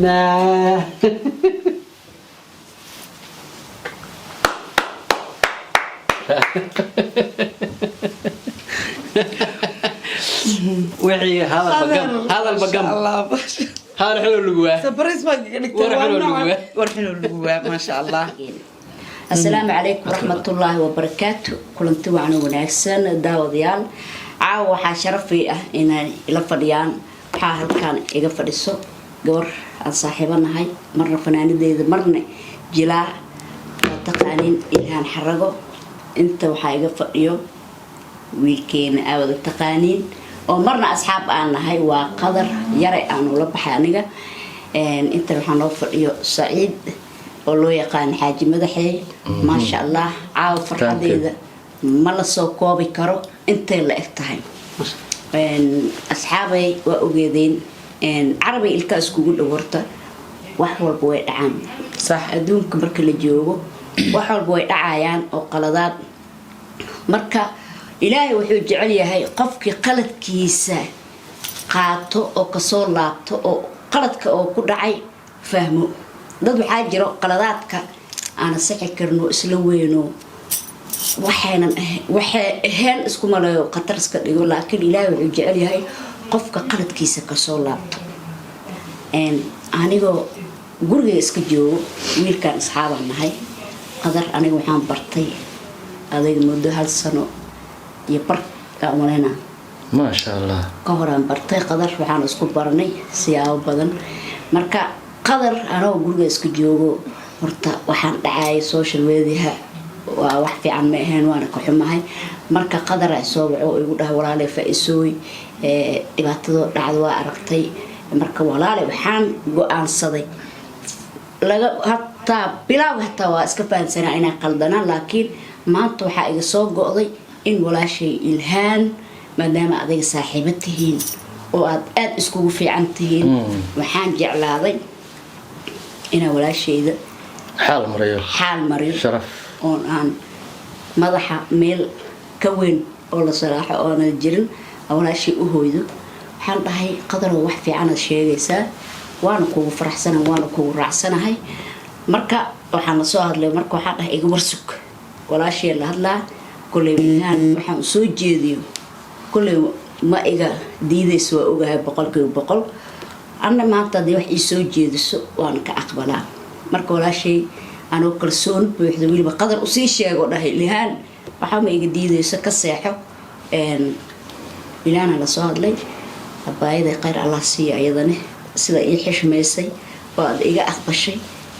Sugaynaa. Wixii hadalba gam, hadalba gam, hadal xuloo lagu waa. Surprise baa kaga dhigtay. War xunoo lagu waa. War xunoo lagu waa, maasha Allah. Asalaamu calaykum waraxmatullaahi wabarakaatu. Kulanti wacan oo wanaagsan, daawadayaal. Caawa waxaa sharafii ah inay ila fadhiyaan, waxaa halkaan iga fadhiso gabar aan saaxiibo nahay, marna fanaanadeeda, marna jilaa, waa taqaanin, Ilhaan Xarago. Inta waxaa iga fadhiyo wiilkeena aa wada taqaaniin oo marna asxaab aan nahay, waa Qadar Yare aan ula baxay aniga. Intan waxaa noo fadhiyo Saciid oo loo yaqaan Xaaji Madaxey. Maasha Allah, caawa farxadeeda ma la soo koobi karo intay la eg tahay. Asxaabay, waa ogeedeen, carabi ilkaa iskugu dhow. Horta wax walba way dhacaan. Sax. Adduunka marka la joogo wax walba way dhacayaan oo qaladaad. Marka Ilaahay wuxuu jecel yahay qofkii qaladkiisa qaato oo kasoo laabto oo qaladka oo ku dhacay fahmo. Dad waxaa jiro qaladaadka aana sixi karno, isla weyno, waxaynan waxay ahayn isku maleeyo, khatar iska dhigo, laakiin Ilaahay wuxuu jecel yahay qofka qaladkiisa kasoo laabto. Anigoo guriga iska joogo, wiilkaan asxaabaan nahay, Qadar, aniga waxaan bartay adayga muddo hal sano iyo bar aa umaleynaa. Maasha Allah. Ka horaan bartay Qadar, waxaan isku baranay siyaabo badan. Marka Qadar, anagoo guriga iska joogo, horta waxaan dhacayay social mediaha waa wax fiican ma ahayn, waana ka xumahay. Marka Qadar ay soo waco oo igu dhaha: "Walaale Faa-isooy, dhibaatadoo dhacda waa aragtay." Marka walaale, waxaan go-aansaday laga hataa bilaab, hataa waa iska fahansanaa inaan qaldanaan, laakiin maanta waxaa iga soo go'day in walaashay Ilhaan, maadaama adiga saaxiibo tihiin oo aad aada iskugu fiican tihiin, waxaan jeclaaday inaan walaashayda xaal mariyo. Xaal mariyo. Sharaf. Oon aan madaxa meel ka weyn oo la salaaxo oonan jirin aan walaashay u hooydo. Waxaan dhahay: "Qadaroo, wax fiicanaad sheegaysaa, waana kugu faraxsanahay, waana kugu raacsanahay." Marka waxaan la soo hadlay, marka waxaan dhahay: "Iga warsug, walaashay la hadlaa. Kolley Ilhaan waxaan u soo jeediyo kolley ma iga diidayso, waa ogahay 100%. Anna maanta haddii wax ii soo jeediso waan ka aqbalaa." Marka walaashay anoo kalsooni buuxda, weliba Qadar usii sheego, dhahay: "Ilhaan waxaa ma iga diidayso, ka seexo." Ilhaana lasoo hadlay. Abaayaday, khayr Allah siiya, ayadane sida ii xishmaysay oo aad iga aqbashay,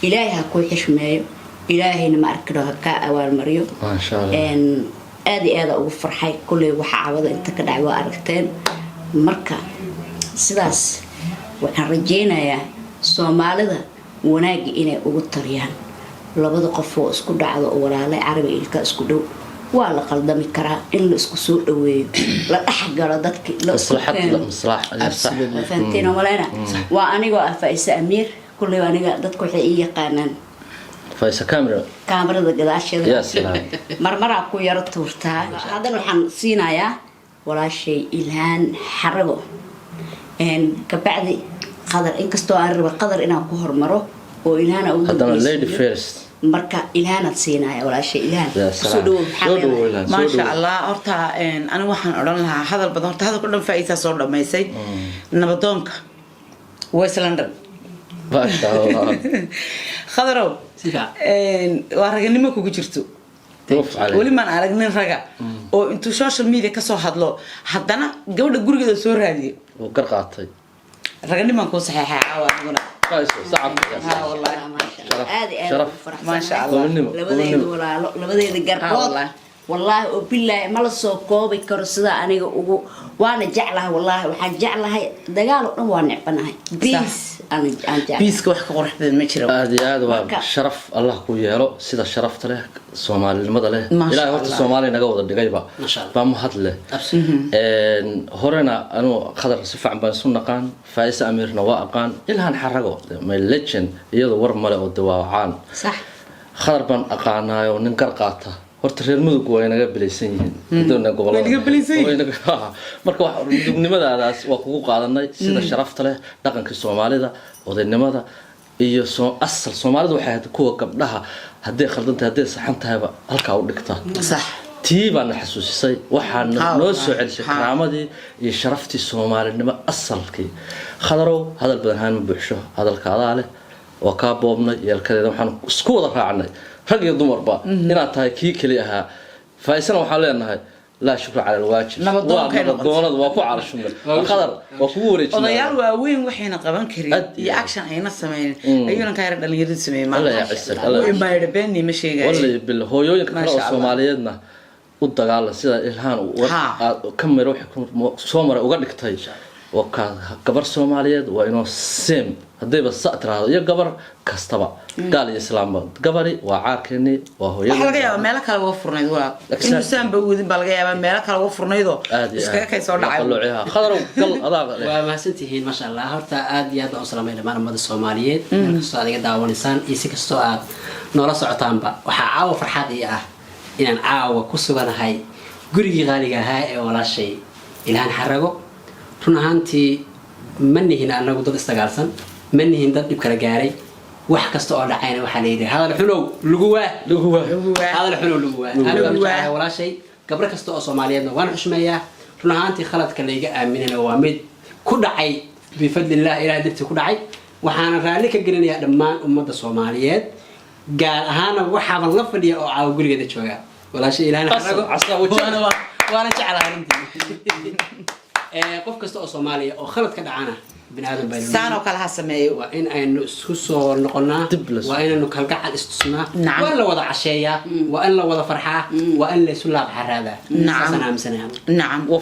Ilaahay ha kuu xishmeeyo, Ilaahayna ma arkino ha kaa abaalmariyo. Maasha Allah. Aada iyo aada ugu farxay. Kulley waxa cawada inta ka dhacay waa aragteen. Marka sidaas waxaan rajaynayaa Soomaalida wanaagga inay ugu tariyaan labada qof oo isku dhacdo oo walaalay, carabi ilka isku dhow, waa la qaldami karaa, in la isku soo dhaweeyo, la dhexgalo dadki, la isku maslaxad. keeno. Maslax, sax. Waa fahanteen oo maleyna. Waa anigoo ah Faisa Amiir. Kulley aniga dadku waxay ii yaqaanaan Faisa Camera. Kaamarada gadaasheeda. Ya salaam. Marmaraa ku yaro tuurtaa. Haddana waxaan siinayaa walaashay Ilhaan Xarago, kabacdi Qadar, inkastoo aan raba Qadar inaan ku hormaro oo Ilhaana ugu haddana dambaysiiyo. Lady first. Marka Ilhaanaad siinaya, walaashay Ilhaan. Ya kusoo salaam. dhawow, maxaa Soo dhawow, leedahay? Ilhaan, soo Maasha dhawow. Allah. Horta anigu waxaan odhan lahaa hadal badan, horta hadalka dhan Faa-iisaa soo dhamaysay, nabadoonka West London. Maasha Allah. Khadarow, Si fiican. Waa raganimo kugu jirto. Ruf caley. Weli maan arag nin raga oo intuu social media kasoo hadlo haddana gabadha gurigeeda soo raadiyo. Wuu gar qaatay. Raganimaan kuu saxeexay caawa aniguna. Faiso, sacabka ya Ha, salaam. wallahi. Maasha Allah. Sharaf, Aad iyo aad sharaf. ugu faraxsanahay. Maasha Allah. Gobonimo, Labadeeda gobonimo. walaalo, labadeeda garbood. Wallaahi. Wallaahi oo bilaahi ma la soo koobi karo sida aniga ugu waana jeclahay. Wallaahi waxaan jeclahay dagaal oo dhan waa necbanahay, peace aan jeclahay. Peaceka wax ka qurux badan ma jiro. Aad iyo aad waa sharaf Allah ku yeelo sida sharafta leh, soomaalinimada leh. Maasha Ilaahay horta Allah. Soomaaliya naga wada dhigayba Maasha Allah. baa mahad leh. Horena anuu Khadar si fiican baan isu naqaan, Faisa Amiirna waa aqaan, Ilhaan Xarago my legend, iyadu war male oo de waa caan. Sax. Khadar baan aqaanaayo, nin gar qaata. Horta reer Mudug waa inaga bilaysan yihiin. Haddana gobollada Way inaga bilaysan yihiin. Way marka wax mudugnimadaadaas waa kugu qaadanay, sida sharafta leh, dhaqankii Soomaalida, odaynimada iyo soo asal Soomaalidu waxay ahayd kuwa gabdhaha hadday khaldan tahay, hadday saxan tahayba, halkaa u dhigta. Tii baana xasuusisay, waxaana noo soo celisay karaamadii iyo sharaftii Soomaalinimo asalkii. Khadarow, hadal badan haan ma buuxsho, hadalka adaa leh. Waa kaa boobnay yeelkadeeda. Waxaan isku wada raacnay, rag iyo dumarba, inaad tahay kii keli ahaa. Faaisana waxaan leenahay laa shukra cala alwaajib. Nabadoonkay Waa nabadoonad, waa ku calashumnay. Khadar, waa kugu wareejinaa. Odayaal waaweyn waxayna qaban karin Aad iyo iyo aad. action ayna sameynin ayuuna ka yara dhalinyaradu sameeyey. Alla ya cisag, alla ya cisag. Imaydha beenni ma sheegayo. Wallahi bil hooyooyinka kale Maasha oo Allah. Soomaaliyeedna u dagaalan sida Ilhaan aad ka miro wixii ku soo maray uga dhigtay. Waa ka gabar Soomaaliyeed, waa inoo seem haddayba sa tiraahdo, iyo gabar kastaba, gaal iyo islaamba, gabari waa caarkeennii, waa hooyadii. Waxaa laga yaabaa meelo kale uga furnayd, walaal. Exactly. Inuu saanba wadin baa laga yaabaa meelo kale uga furnaydoo Aad iyo iskaga aad. kay soo dhacay. Qalloociyaha. Khadarow, gal adaa leh. Waa mahadsantihiin, maasha Allah. Horta aad iyo aad baan u salaamay dhammaan ummada Soomaaliyeed meel kastoo aad iga daawanaysaan iyo si kastoo aad noola socotaanba. Waxaa caawa farxad ii ah inaan caawa ku suganahay gurigii qaaliga ahaa ee walaashay Ilhaan Xarago. Run ahaantii ma nihin anagu dad isdagaalsan, ma nihin dad dhib kala gaaray. Wax kasta oo dhacayna waxaa la yidhi hadal xunow lagu waa. Lagu waa. Hadal xunow lagu waa. Anigu waan jeclahay walaashay, gabdho kasta oo Soomaaliyeedna waan xushmeeyaa. Run ahaantii khaladka layga aaminana waa mid ku dhacay bifadlillah, Ilahay dartii ku dhacay. Waxaana raalli ka gelinayaa dhammaan ummadda Soomaaliyeed, gaar ahaana waxaaban la fadhiya oo caawa gurigeeda jooga walaashay Ilhaan Asal, Xarago. asal, Waana jeclahay runtii. Qof kasta oo Soomaaliya oo khalad ka dhacana bini aadan baa Saan oo kale ha sameeyo. Waa in aynu isku soo noqonaa. Dib la Waa inaynu kalgacal istusnaa. Nacam. Waa in la wada casheeyaa, waa in la wada farxaa, waa in laysu laab xaraadaa. Nacam. Saasaan aaminsanahay.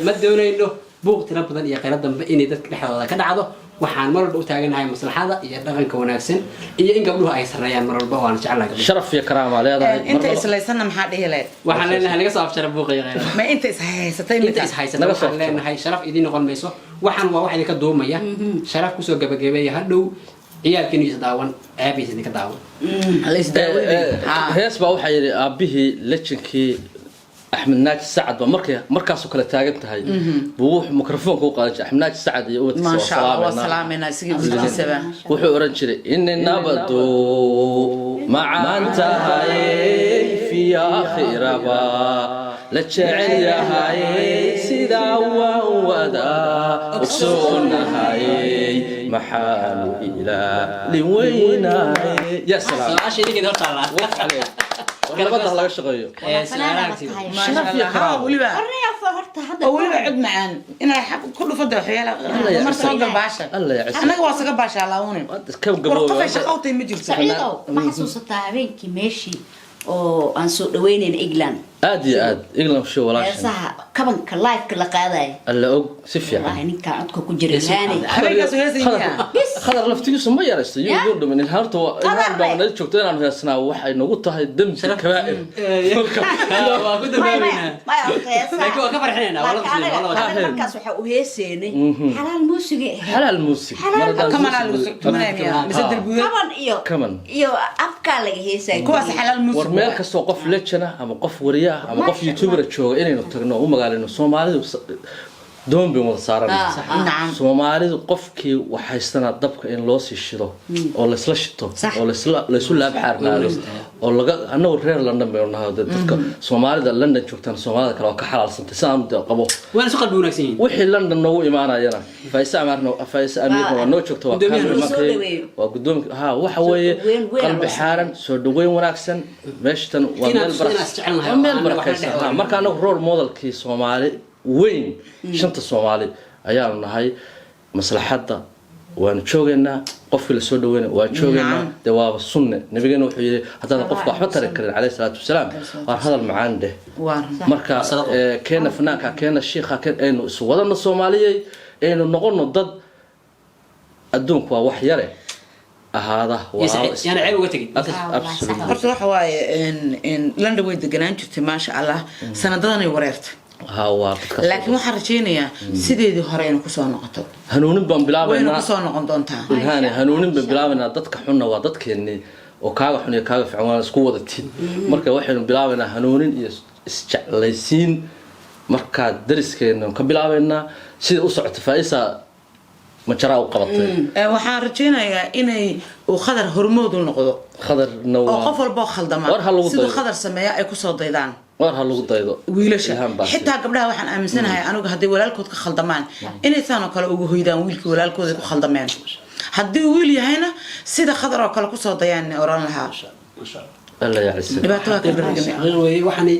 Ma doonayno buuq tiro badan iyo qaylo dambe inay dadka dhexdooda ka dhacdo. Waxaan mar walba u taaganahay maslaxada iyo dhaqanka wanaagsan iyo in gabdhuhu ay sarreeyaan mar walba. Waana jeclahay gabdhaha. Sharaf iyo karaama leedahay. Inta islaysanna maxaa dhihi lahayd? Waxaan leenahay laga soo afjara buuqa iyo qaylada. Ma inta ishaysatay? Inta Midka is haysata Naga soo waxaan afjara. leenahay sharaf idiin noqon mayso. Waxaan waa wax idinka duumaya. Sharaf kusoo gabagabeeya. Hadhow ciyaalkiinu is daawan, ceebiis idinka daawan. La isdaaweynay. Hees baa waxaa yidhi aabbihii lejankii Axmed Naaji Sacad ba markay markaasoo kale taagan tahay buu wuxuu mikrofoonka u qaadan jiray. Axmed Naaji Sacad iyo ubadkiisa. Maasha Allah, waa salaameynaa. Salaameynaa isigii ubadkiisaba. Wuxuu oran jiray ini nabadu macaan tahay fi aakhiraba la jecel yahay, sidaa waan wada ogsoonahay, maxaanu ilaalin weynahay. Ya salaam! Su-aasha idinkeeda horta allaa. Nabadda laga shaqeeyo. Ee, su'aalaha sida. Maasha Allah, ha weliba Horta hadda oo weliba cod macaan inay xaq ku dhufada waxyaala mar soo gal baasha. Alla ya ciise. Annaga waa saga baasha allaawune. Ka War gabooba. qofay shaqo u tahay ma jirto. Saciidow, ma xasuusataa habeenkii meeshii oo aan soo dhaweynayna England? Aad iyo aad, England show walaashan. Heesaha kabanka liveka la qaadaya. Alla og si fiican. Wallahi ninkaan codka ku jira Ilhaanay. Habeenkaas heesay miyaa? Khadar laftigiisu ma yaraysto iyo Ya. ugu dhiman. Horta waa Khadar Ilhaan baa le. nala joogto. Inaanu heesnaa waxay nagu tahay dembi kabaa'ir. Waa ku dambaabeynaa. Maya, horta heesaha. Laakiin waa ka farxinaynaa, waa la Laakiin qoslayna, waa la anaga markaas waxaa u heeseynay xalaal muusiga ahayd. Xalaal muusig. Xalaal. Mar haddaan Kamanaa muusig lagu tumanaya miyaa mise darbuuda? Kaban iyo Kaban. iyo afkaa laga heesaya. Kuwaas xalaal War muusig. meel kastoo qof legend ah ama qof wariye ah ama qof Masha youtuber jooga inaynu tagno u magaalino. Soomaalidu doon bay wada saaranaysa. Nacam. Soomaalidu qofkii wax haystanaa dabka in loo sii shido oo laysla shito Sax. oo laysu laab xaarnaado oo laga annagu reer London baynu nahay. Dee dadka Soomaalida London joogtaan Soomaalida kale waa ka xalaalsantay sidaan dee qabo. Waana isu qalbi wanaagsan yihiin. Wixii London noogu imaanayana Faise Amarna, Faise Amirna waa noo joogta, waa Guddoomiyaha kaamil soo markay dhaweeyo. Waa gudoomiya ha. Waxa Soo weeye dhaweyn weyn qalbi loo xaaran, soo dhaweyn wanaagsan. Meeshtan waa Inaad meel inaad isjecelnahay waa oo meel aan waxna barakaysan. dhex Ha, warin. marka anagu role modelkii Soomaali weyn, shanta Soomaali ayaanu nahay. Maslaxadda waanu joogaynaa, qofkii lasoo dhaweynay waan joogaynaa. Nacam. Dee waaba sunne. Nabigeena wuxuu yidhi haddaadan qofka waxba tari karin, caleyhi salaatu wasalaam, waar hadal macaan dheh. Waa Marka keena fanaanka, keena shiikha, keen aynu isu wadano Soomaaliyey, aynu noqono dad adduunku waa wax yare ahaada walaalo Yaana ceeb uga tegin. Absolutely. Horta waxa waaye in London way deganaan jirtay, maasha Allah, sanadadanay wareertay. Ha, waa dadkaas. Laakiin waxaan rajaynayaa sideedii hore inay kusoo noqoto. Hanuunin baan Wayna bilaabaynaa. kusoo noqon doontaa. Ilhaane, hanuunin baan bilaabaynaa. Dadka xunna waa dadkeennii. Oo kaaga xun iyo kaaga fiican waana isku wada tid. Marka waxaynu bilaabaynaa hanuunin iyo isjeclaysiin. Markaa dariskeena ka bilaabaynaa sida u socota. Faaisa majaraa u qabatay. Waxaan rajaynayaa inay uu Khadar hormood u noqdo Khadarna oo waa qof walboo khaldama War ha lagu siduu dayo. Khadar sameeya ay kusoo daydaan War ha lagu daydo. Wiilasha Ilhaan baa xitaa gabdhaha waxaan aaminsanahay anigu hadday walaalkood ka khaldamaan inay saan oo kale ugu hoydaan wiilkii walaalkooda ku khaldameen. Haddii wiil yahayna sida Khadar oo kale kusoo dayaan oran lahaa. Masha Allah. Alla yaa ciise. Dhibaato waa ka dharganay. Xaqiiq weeye, waxani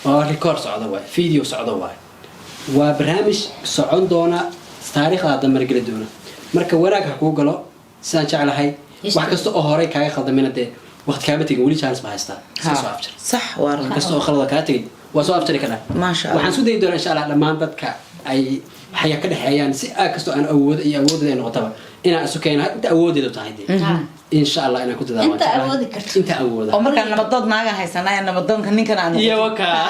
waa record socda waay, video socda waay, waa barnaamij socon doona, taariikhda dambe geli doona. Marka wanaag ha kuu galo sidaan jeclahay. Wax kasta oo horey kaaga khaldamina dee waqti kaama tegin, weli chance ba haystaa, iska soo afjar. Sax, waa run. Wax kasta oo khalada kaa tegin waa soo afjari karaa. Maasha Allah. Waxaan isku dayi doonaa insha Allah dhammaan dadka ay waxay ka dhexeeyaan si aad kastoo aan awoodo iyo awooddeeda ay noqotaba inaan isu keeno inta awooddeedu tahay dee, insha Allah inaan ku dadaalo. Inta waan jeclahay. awoodi karto. Inta awooda. Oo markaan nabadood naagan haysanaya, nabadoonka ninkan aan Iyo wakaa.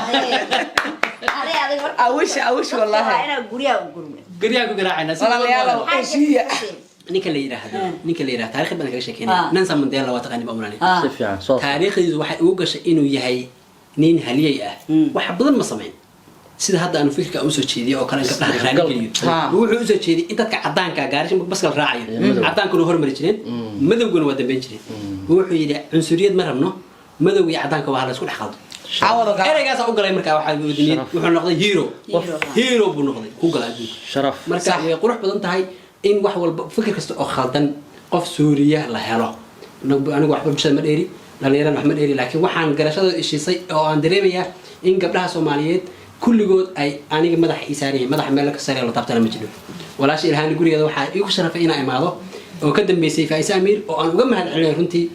Awish, awish, wallahi. Waa inaa guryaha u gurme. Guryaha ku garaacayna. Walaalayaalow, heshiiya. Ninka la yidhaahdo taariikh badan kaga sheekeynaya, Nelson Mandela, waa taqaani ba umrani. Si fiican soo. Taariikhdiisu waxay ugu gashay inuu yahay nin haliyey ah. Wax badan ma samayn sida hadda aanu fikirka usoo jeediyay oo kale in gabdhaha la raaligeliyo. Wuxuu usoo jeediyay in dadka cadaanka gaarisha baska la raacayo, cadaankuna hormari jireen, madowguna waa dambeyn jireen. Wuxuu yidhi cunsuriyad ma rabno, madowga iyo cadaanka waa la isku dhex qaldo. Caawada gal. Ereygaasa u galay. Markaa waxaa wadaniyeed wuxuu noqday hero. Hero buu noqday ku gala adduunka. Sharaf. Marka way qurux badan tahay in wax walba fikir kasta oo khaldan qof suuriya la helo. Anigu waxba bulshada ma dheeri, dhalinyarana wax ma dheeri, laakiin waxaan garashada ishiisay oo aan dareemayaa in gabdhaha Soomaaliyeed kulligood ay aniga madaxa ii saaran yihiin. Madaxa meel ka sare la taabtana ma jiro. Walaasha Ilhaani gurigeeda waxaa iigu sharafay inaan imaado oo ka dambeysay Faa'ise Amiir oo aan uga mahad celinayo runtii.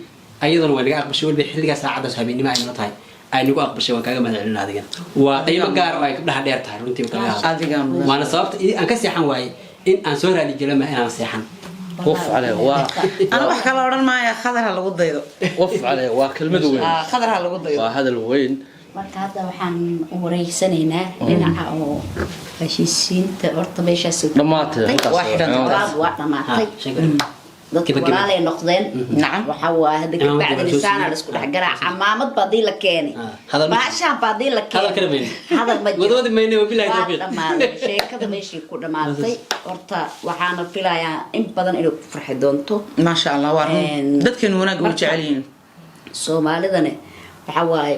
Ayaduna waa naga aqbashay weliba xilligaa saacadaas habeenimo ay nala tahay ay nagu aqbashay. Waan kaaga mahad celina adigana. Waa qiimo gaar oo ay gabdhaha dheer tahay runtii marka laga hadlo. Adigaa mudan. Waana sababta aan ka seexan waayey in aan soo raali gelama inaan seexan. Qof caleh waa. Ana wax kala odhan maaya, Khadar ha lagu daydo. Qof caleh waa kelmad weyn. Ah, Khadar ha lagu daydo. Waa hadal weyn. Marka hadda waxaan u wareegsanaynaa dhinaca oo heshiisiinta. Horta meeshaas Dhammaatay halkaas. Waa xidhan. Walaal, waa dhamaatay. Dadka Gaba-gaba. walaalay noqdeen. Nacam. Waxa waaye hadda Cimaamad kabacdi baa soo lisaana siiyey. la isku dhex galaa. Camaamad baa hadii la keenay, Ah, hadal ma- baashaan baa hadii la Hadal kale keenay, mayno. hadal ma jiro. Wadawadi mayno, wabillahi Waa tawfiiq. dhammaaday sheekada, meeshii ku dhamaatay. Horta waxaana filayaa in badan inay ku farxi doonto. Maasha Allah, waa run. Dadkeenu wanaagga u jecel yihiin. Soomaalidane waxa waaye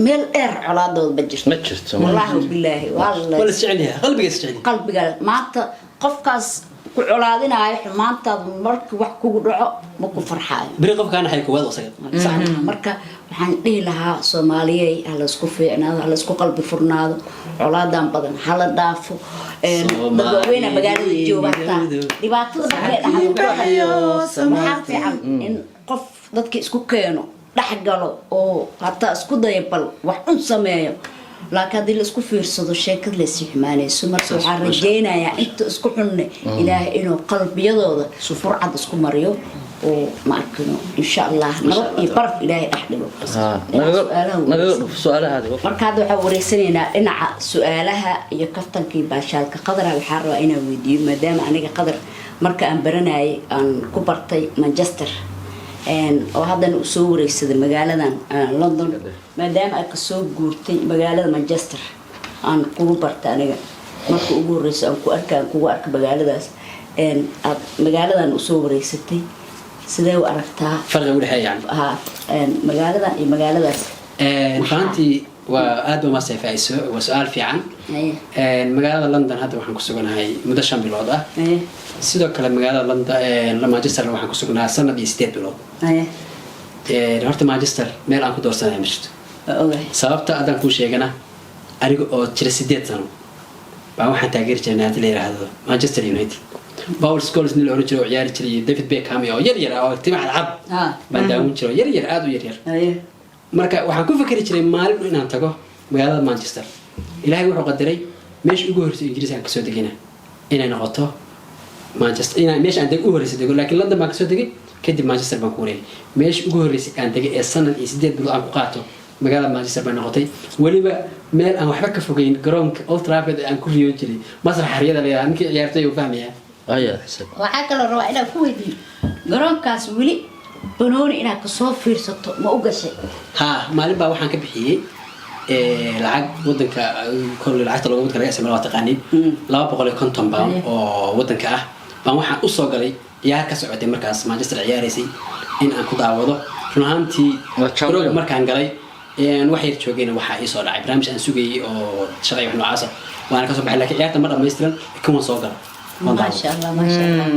meel dheer colaadooda ma jirto. Ma jirto. Wallaahi bilaahi waa la Waa la is jecel yahay, qalbiga is jecel yahay. Qalbiga maanta qofkaas ku colaadinaayo xumaantaadu markii wax kugu dhaco ma ku farxaayo. Beri qofkaan xay koowaad asaga, sax. Marka waxaan dhihi lahaa Soomaaliyey, ha laysku fiicnaado, ha laysku qalbi furnaado, colaadan badan hala dhaafo. Dad waaweyna magaalada jooga hataa dhibaatada markay dhacdo waxaa fiican in qof dadka isku keeno, dhex galo oo hataa isku dayo bal wax un sameeyo. Laakiin haddii la isku fiirsado sheekad laysii xumaanayso. Marka waxaan rajaynayaa inta isku xunne Ilaahay inuu qalbiyadooda furcad isku mariyo oo ma arkino insha Allah nabad iyo baraf Ilaahay dhex dhigo. Dhinaca su'aalaha nagaga wanaagsan. Dhuf su-aalahaadi. Marka hadda waxaan wareysanaynaa dhinaca su-aalaha iyo kaftankii baashaalka. Qadara waxaa rabaa inaan weydiiyo, maadaama aniga Qadar marka aan baranayay aan ku bartay Manchester, oo haddana uu soo wareegsaday magaaladan London, maadaama aad kasoo guurtay magaalada Manchester aan kugu bartay aniga marka ugu horeysa aan ku arka aan kugu arka magaaladaas, aad magaaladan usoo wareegsatay, sidee u aragtaa Farqiga u dhexeeya yani? Ha, magaaladan iyo magaaladaas. Runtii waa aad ba umaadsan Faiso, waa su-aal fiican. Magaalada London hadda waxaan ku suganahay muddo 5 bilood ah. Sidoo kale magaalada London, Manchester waxaan ku sugnaa sanad iyo 8 bilood. Horta Manchester meel aan ku doorsanaya ma jirto. Waa ogahay. Sababta haddaan kuu sheegana, aniga oo jira 8 sano baa waxaan taageeri jiray naadi la yiraahdo Manchester United. Paul Scholes nin la oran jiray oo ciyaari jiray iyo David Beckham oo yar yar ah oo timaha cad baan daawan jiray oo yar yar, aada u yar yar. Marka waxaan ku fikri jiray maalin inaan tago magaalada Manchester. Ilaahay wuxuu qadaray meesha ugu horreysay Ingiriis aan kasoo degina inay noqoto Manchester, inaan meesha aan deg u horreysay dego. Laakiin London baan kasoo degay, kadib Manchester baan ku wareegay. Meesha ugu horreysay aan degay ee sanad iyo 8 bilood aan ku qaato magaalada Manchester bay noqotay, weliba meel aan waxba ka fogeyn garoonka Old Trafford ee aan ku riyoon jiray, masrax xaryada la yidhahdo. Ninkii ciyaartay uu fahmayaa. Aya xisab. Waxaa kaloo rabaa inaan ku weydiiyo garoonkaas weli Banooni inaad kasoo fiirsato ma u gashay? Ha, maalin baa waxaan ka bixiyey lacag wadanka kolle lacagta looga wadanka laga isticmaalo waa taqaaniin, £250 oo wadanka ah baan waxaan usoo galay ciyaar ka socotay markaas Manchester ciyaaraysay in aan ku daawado. Run ahaantii, Waa champion. garoonka markaan galay wax yar joogayna, waxaa ii soo dhacay barnaamij aan sugayay oo shaqa iyo wax noocaasa, waana kasoo baxay, laakiin ciyaarta ma dhammaystiran, laakiin waan soo galay. Waan daawaday. Maasha Allah, maasha Allah.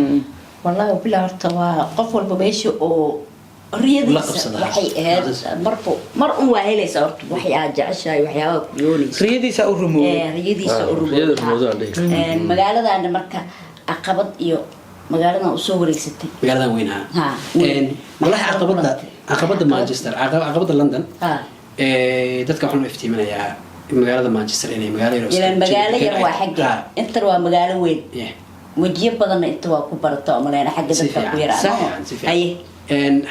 Wallahi bilaa, horta waa qof walba meesha oo La riyadiisa qabsada. waxay ahayd marba mar un waa helaysaa horta waxay aad jeceshahay, waxyaabaha ku yoonaysa. Riyadiisa u rumoobay. Riyadiisa u Riyada rumowday aan dhihi karnaa. Magaaladaana marka caqabad iyo magaaladan usoo wareegsatay. Magaaladan weyn, ha. Ha, weyn. Wallahi Maxaa caqabada kulantay? caqabada Manchester, caqabada London, Ha. dadka waxaan u iftiiminayaa magaalada Manchester inay magaalo yar oo Ilaan magaalo yar waa xagga, Ha, intan waa magaalo weyn. Wejiyo badanna inta waa ku barata oo maleyna xagga Si dadka ku fiican, yar. si fiican, si fiican. Haye.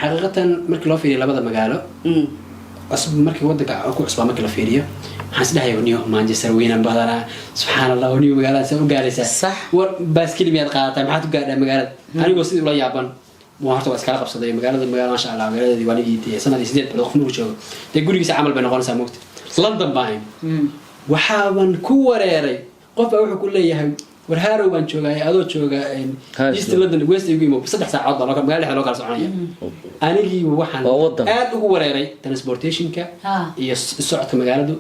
Xaqiiqatan markii loo fiiriyo labada magaalo cusub, markii wadanka ku cusbaa markii la fiiriyo, waxaan isdhahay, niyo Manchester weynan badanaa, subxaan Allah, niyo magaalada saa u gaaraysaa? Sax. War baaskeli miyaad qaadataa? Maxaad u gaadhaa magaalada? Anigoo sidii ula yaaban waa horta waa iskala qabsaday magaalada. Magaala maasha Allah, magaaladeedii waa nigii dee sanadii 8 bilood qof markuu joogo dee gurigiisa camal bay noqonaysaa moogta. London baan ahayn, waxaaban ku wareeray. Qof baa wuxuu ku leeyahay, war Harrow baan joogaa, adoo jooga Hounslow. East London, West igu imo. 3 saacadood baa loo magaalada dhexda loo kala soconaya. Anigii waxaan Waa wadan. aad ugu wareeray transportationka iyo socodka magaaladu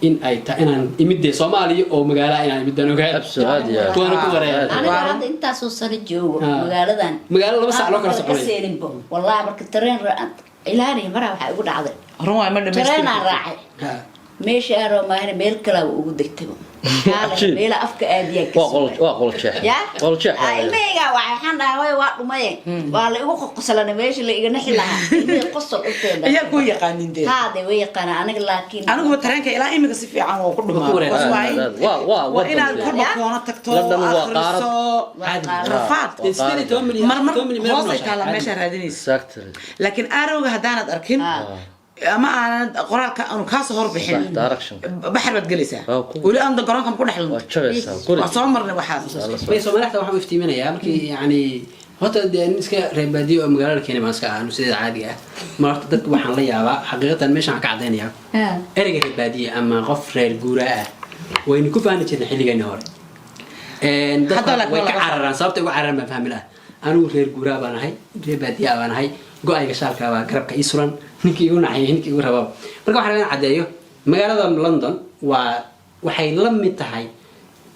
in ay ta inaan imid dee Soomaaliya oo magaala inaan imidaan ogahay. Absolutely, aad iyo aad. Waana ku wareeray. Aniga hadda intaasoo sano joogo magaaladan. Magaalo 2 saac loo kala Aan soconaya. kaseeninbo wallahi. Marka tareen ilaani maraa waxaa igu dhacday. Run waay, ma dhamaystiri. Tareenaan raacay. Meesha aaroo maahane meel kalaaba ugu degtay. Cajiib. Meela afka aadiyaa ka Waa qol, sugay. waa qol jeex. Ya. Qol jeex. Ilmahayga waxaan dhahay, way waa dhumaye, waa la igu qoqoslana meesha la iga naxi lahaa, ilmihii qosol u teeda. Ayaa kuu yaqaanin dee. Haade, way yaqaanaa aniga, laakiin Aniguba tareenka ilaa imika si fiican waa ku dhumaa. Waa ku wareer. Because Waa waa wadan inaad dee. korba Ya. koona tagto, London waa qaarad. akhriso, Caadi. rafaad. Dee 18 milyan, Marmar 10 milyan meel ku hoosay nooshahay. taallaa Caadi. meeshaa raadinaysa. Exactly. Laakiin arowga haddaanad arkin ama aanad qoraalka aanu kaasoo horbixin, Sax, direction. baxar baad gelaysaa. Waa Weli aan garoonka ku dhex Waa lunto. jabaysaa guri. Waa soo marnay waxaas. May Soomaali xataa waxaan u iftiiminayaa markii yani horta dee nin iska reer baadiyo oo magaalada keenay baan iska ahaa sideeda caadiga ah. Ma horta dadka waxaan la yaabaa xaqiiqatan, meeshaan waxaan ka caddaynayaa ereyga reer baadiye ama qof reer guuraa ah waynu ku faani jirnay xilligeeni hore. Dadka Hadda laakiin way waa ka laga cararaan. Sababta uga cararaan baan fahmi lahaa. Anigu reer guuraa baan ahay, reer baadiyaa baan ahay, go-ayga shaalka baa garabka ii suran, ninkii igu nacay, ninkii igu rababa. Marka waxaan rabaa inaan caddeeyo magaalada London waa waxay la mid tahay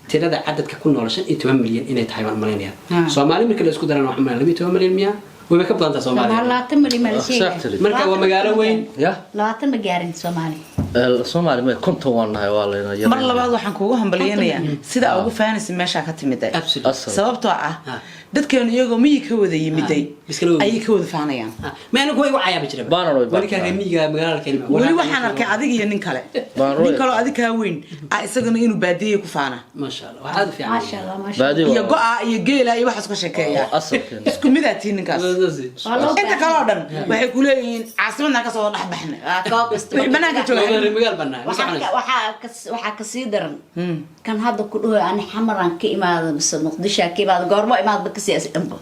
tirada cadadka ku nool 15 milyan inay tahay baan malaynayaa. Soomaali marka la isku darana waxaan malaynaya 12 milyan miya, wayba ka badan tahay Soomaaliya. 20 milyan ma la sheegaya? Exactly. Marka waa magaalo weyn. Ya. 20 ma gaarin Soomaali. Soomaali ma 50 waan nahay, waa layna yar. Mar labaad waxaan kuugu hambalyanayaa sida aa ugu faanaysa meeshaa ka timiday. Absolutely. Asal. Sababtoo ah dadkeenu iyagoo miyi ka wada yimiday Iskala wada. ayay ka wada faanayaan. Ma anigu way igu cayaaba jira. Baanan way Weli kaa reer miyiga magaalada la keenay. Weli waxaan arkay adig iyo nin kale, Baan roy. nin kaloo adig kaa weyn ah, isagana inuu baadiyey ku faana. Maasha Allah, waxaa aad u fiican. Maasha Allah, maasha. Baadiyo. Iyo go-a iyo geela iyo waxaas ka sheekeeya. Waa asalkeena. Isku midaa tihiin ninkaas. Waa loo Inta baahan. kale oo dhan waxay ku leeyihiin caasimadnaan kasoo dhex baxnay. Waa koob kasta. Wixii banaanka jooga. Reer magaal baan nahay, ma Waxaa soconayso. waxaa kasii daran kan hadda ku dhahoy ani Xamaraan ka imaada mise Muqdishaa ka imaada, goormo imaadba kasii as dhanba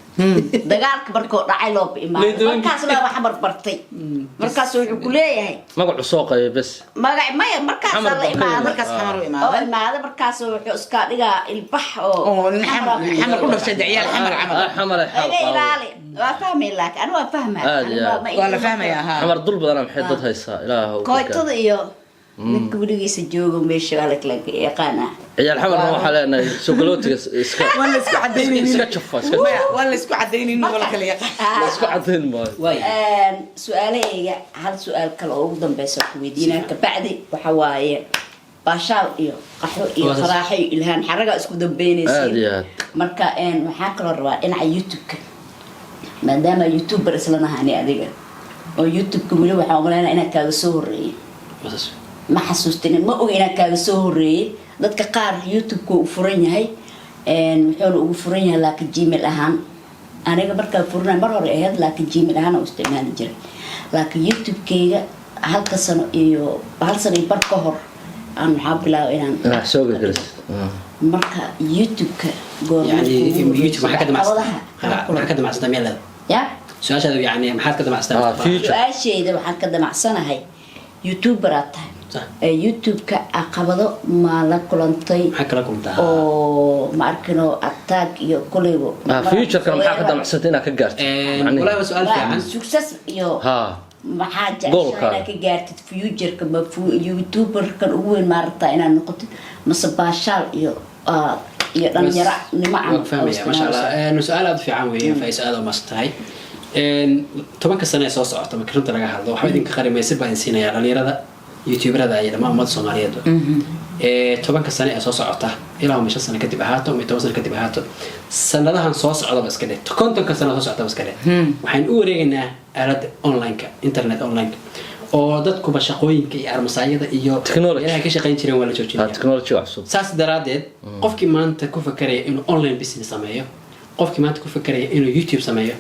dagaalka markoo dhacay looba imaada. Leydoonki. Markaas baaba Xamar bartay, markaas wuxuu ku leeyahay Magacu soo qayay bes. Magac maya, markaasaa Xamar la baa ka imaada. yimid. Markaas Xamar u oo imaaday. Imaada markaas wuxuu iska dhigaa ilbax oo Oo nin Xamar ku dhashay, ciyaal Xamar camal. Xamar ay xaal Iga qaado. ilaali, waa fahmay, laakiin aniga waa fahmaa. Aad iyo aad. Waa la fahmayaa, ha. Xamar dul badanaa maxay dad haysaa, ilaahu. Kooytada iyo ninka weligiisa joogo meesha waa la kala yaqaanaa. Ciyaal Xamarna waxaa leenahay sogolootiga iska Waan la isku cadaynaynin. Iska jafa, iska Maya, waan la isku cadaynaynin, waa la kala yaqaan. La isku cadayn maayo. Waay. Su-aalahayga hal su-aal kale oo ugu dambeysa ku weydiinaa, kabacdi waxa waaye baashaal iyo qaxwo iyo Waa saas. faraaxo iyo ilhaan xaraga isku dambeynaysiin. Aad iyo aad. Marka waxaa kaloo rabaa dhinaca YouTube-ka, maadaama YouTuber isla nahani adiga oo YouTube-ka weli waxaa umaleynaa inaan kaaga soo horreeyay. Waa saas. Ma xasuustin, ma oga inaan kaaga soo horreeyay. Dadka qaar YouTube-ka uu furan yahay, wuxuuna ugu furan yahay laakiin Gmail ahaan. Aniga markaa furanay mar hore ahayd, laakiin Gmail ahaan u isticmaali jiray. Laakiin YouTube-kayga halka sano iyo hal sano iyo bar ka hor aan waxaa bilaabay inaan Inaad soo gelgelis. Marka YouTube-ka goorma Yani kugu YouTube maxaa ka horreysay? damacsan? Caqabadaha Maxaa ka damacsantaa meel leeda? Ya. Su-aashaada yani maxaad ka damacsantaa? Ah, Mustaqbalka? future. Su-aashayda waxaan ka damacsanahay, YouTuber aad tahay. Sax. Ee, YouTube-ka caqabado ma la kulantay? Maxaa kala kulantay? Oo ma arkino attack iyo kuleybo. Ah, future-kana maxaa ka damacsantay inaad ka gaartid? Macnihi. Walahi waa su-aal fiican. Success iyo Ha. maxaa jeceshahay Goalkaaga. inaad ka gaartid future-ka? Ma YouTuber-kan ugu weyn maa rabtaa inaad noqotid, mase baashaal iyo iyo dhalinyaro nimo Waan camal? fahmaya, masha Allah. Su-aal aad u fiican weeye, Faiso, aad u mahadsan tahay. 10-ka sano ee soo socota, marka runta laga hadlo, waxba idinka qarimaysid baan idin siinayaa, dhalinyarada YouTuberada iyo dhammaan ummadda Soomaaliyeedba. 10-ka sano ee soo socota, ilaa ma 5 sano kadib ahaato ama 10 sano kadib ahaato, sanadahan soo socdaba iska dheh, 50-ka sano soo socdaba iska dheh, waxaan u wareegaynaa aaladda online-ka, internet online, oo dadkuba shaqooyinka iyo armasaayada iyo Technology. meelaha ka shaqayn jireen waa la Ha, joojinaya. Technology waa cusub. Saas daraaddeed, qofkii maanta ku fakaraya inuu online business sameeyo, qofkii maanta ku fakaraya inuu YouTube sameeyo,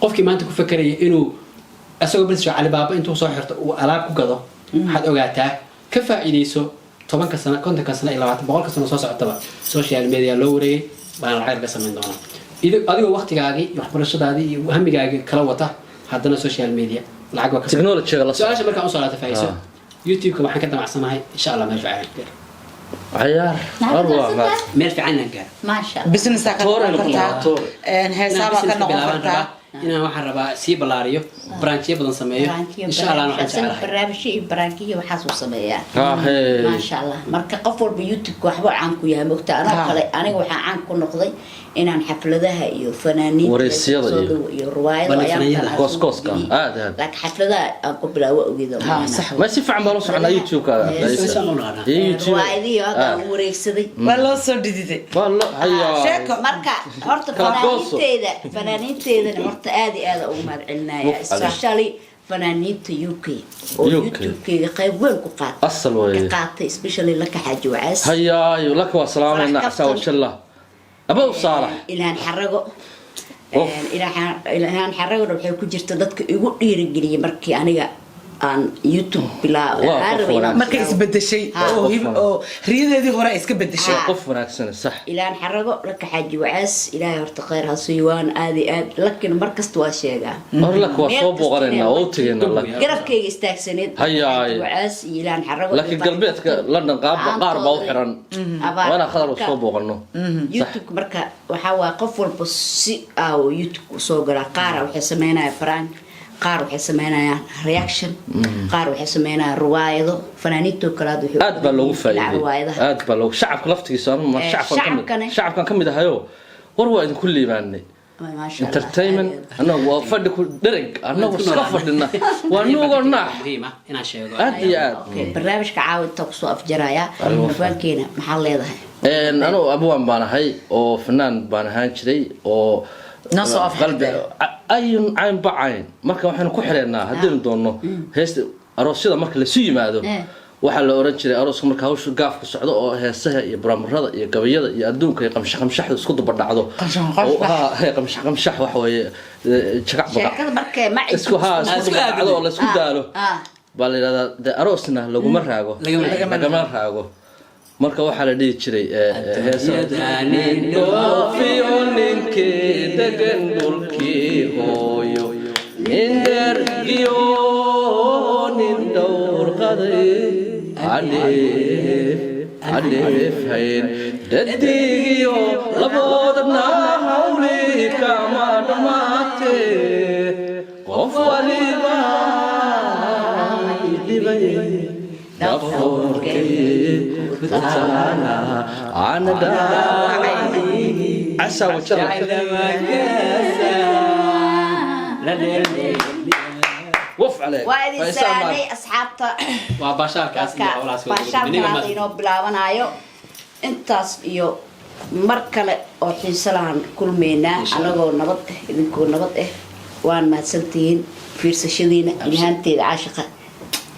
qofkii maanta ku fakaraya inuu isagoo business Alibaba intuu soo xirto uu alaab ku gado, waxaad ogaataa, ka faa'iidayso 10-ka sano, 50-ka sano iyo 20, 100-ka sano soo socotaba social media loo wareegay baana lacag laga samayn doonaa. Adigoo waqtigaagii iyo waxbarashadaadii iyo hamigaagii kala wata, haddana social media lacag waa ka Technology-ga la socda. Su-aasha markaan usoo laabta, Faiso, Ah. YouTube-ka waxaan ka damacsanahay, insha Allah, meel fiican inaan gaaro. Cayaar arwaa maad. Meel fiican inaan gaaro. Maasha Allah. Business-aa ka Toore noqon noqon kartaa. kartaa, toore. Heesaa Inaan baa ka business noqon bilaabaan kartaa. rabaa, inaan waxaan rabaa sii ballaariyo, branchyo badan sameeyo, insha Allah. Waxaan jeclahay Barnaamijyo iyo branchiyo waxaasuu sameeyaa. Ah, hey. Maasha Allah. Marka qof walba YouTube waxbuu caan ku yahay, mogta? Anoo kale, aniga waxaan caan ku noqday inaan xafladaha iyo fanaaniinta Wareysiyada soo iyo- dhow iyo riwaayado Bal ayaan fanaaniinta. kala Goos soo gooska, geliyey. aad aad. Laakiin xafladaha aan ku bilaabo ogeeda. Ha, sax. Ma si fiican baa loo soconaa YouTube-ka. Si fiican loo naqaanaa. Iyo YouTube. Riwaayadihii hadda aan u wareegsaday. Waa loo soo dhididay. Waa loo hayaa. Sheeko. Marka horta Kala gooso. fanaaniinteedana horta aad iyo aad ugu mahad celinaya, especially fanaaniinta UK oo UK. YouTube-keyga qayb weyn ku qaatay. Asal weeye. Ka qaatay, especially Laka Xaaji Wacaas. Hayaayo, laka waa salaamayna. Farax Casaa Kaftan. wajalla abow Saalax. Ilhaan Xarago. Of. Ilhaan Xaragona waxay ku jirta dadka igu dhiirigeliyay markii aniga aan YouTube bilaabay. Waa qof wanaagsan. Markay isbedeshay Ha. oo oo riyadeedii hore ay iska bedeshay. Qof wanaagsan, sax. Ilhaan Xarago, Laka Xaaji Wacaas, Ilaahay horta khayr ha siiyo, waan aad iyo aad. Lakina mar kasta waa sheegaa. Hor laka waa Meel soo kasta booqanaynaa, waa u inay tegaynaa laka. Garabkayga istaagsaneed. Hayaay. Xaaji Wacaas iyo Ilhaan Xarago. Laakiin galbeedka London qaar baa u xiran. Abaar. Waa inaan Khadar Marka- soo booqano. YouTube marka waxaa waa qof walba si aa YouTube usoo galaa. Qaara waxay sameynayaan prank, qaar waxay sameynayaan reaction, qaar waxay sameynayaan riwaayado. Fanaaniintoo kale hadda waxay u Aad baa loogu badan yihiin dhinaca faa'iiday. riwaayadaha. Aad baa loogu shacabka laftigiisa anu ma shacabkan ka mid shacabkane. shacabkan ka mid ahayo, war waa idinku liibaanay. Maasha Allah. Entertainment annagu waa fadhi ku dhereg, annagu iska fadhina, waa nuugoo naax. Muhiim ah inaan sheego. Aad iyo aad. Okay, barnaamijka caawa intaa kusoo afjaraya. Afaankeena maxaa leedahay? Anugu abwaan baan ahay oo fanaan baan ahaan jiray oo Noo soo afxirtay. Qalbi ayun cayn ba cayn. Marka waxaynu ku xireynaa, haddaynu doonno, heesta aroosyada marka lasu yimaado. Waxaa la oran jiray arooska marka hawshu gaafku socdo oo heesaha iyo buraamurada iyo gabayada iyo adduunka iyo qamsha qamshaxdu isku daba dhacdo. Qamsha qamshax. Oo, ha, he, qamsha qamshax waxa weeye jagac bagac. Sheekada markay ma Isku ha isku Isku daba dhacdo oo la isku daalo ah baa la yidhahdaa dee aroosna laguma raago. Lagama Lagama raago. Marka waxaa la dhihi jiray heesa Adduunyada dhoofiyo ninkii degan dhulkii hooyo, nin dhergiyo nin dhowr qaday, cadheef hayn dhadigiyo laboodna hawli kama dhammaate, qof waliba dhibay dhafoorkay kutaala ana dhaawacay casa wajalla. Waf عليك. Waa idin salaamay, asxaabta. Waa baashaarkaas iyo howlahaas. Baashaarkan hadda inoo bilaabanayo intaas iyo mar kale oo xiiso lahan kulmaynaa. Insha Allah. Anagoo nabad ah, idinkoo nabad ah, waan mahadsantihiin fiirsashadiina. Ilhaanteeda caashiqa,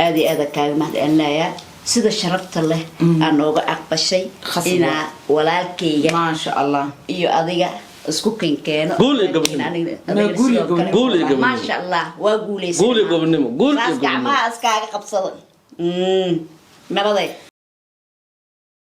aad iyo aada kaaga mahad celinayaa sida sharafta leh aa nooga aqbashay Khasab. inaa walaalkayga Maasha Allah. iyo adiga isku kenkeeno. Guul iyo gobonimo. Adigana Guul iyo sidoo kale. gobonimo. Guul iyo gobonimo. Maasha Allah, waa guuleysan. Guul iyo gobonimo. Guul iyo Saas gobonimo. gacmaha iskaaga qabsada. Nabaday.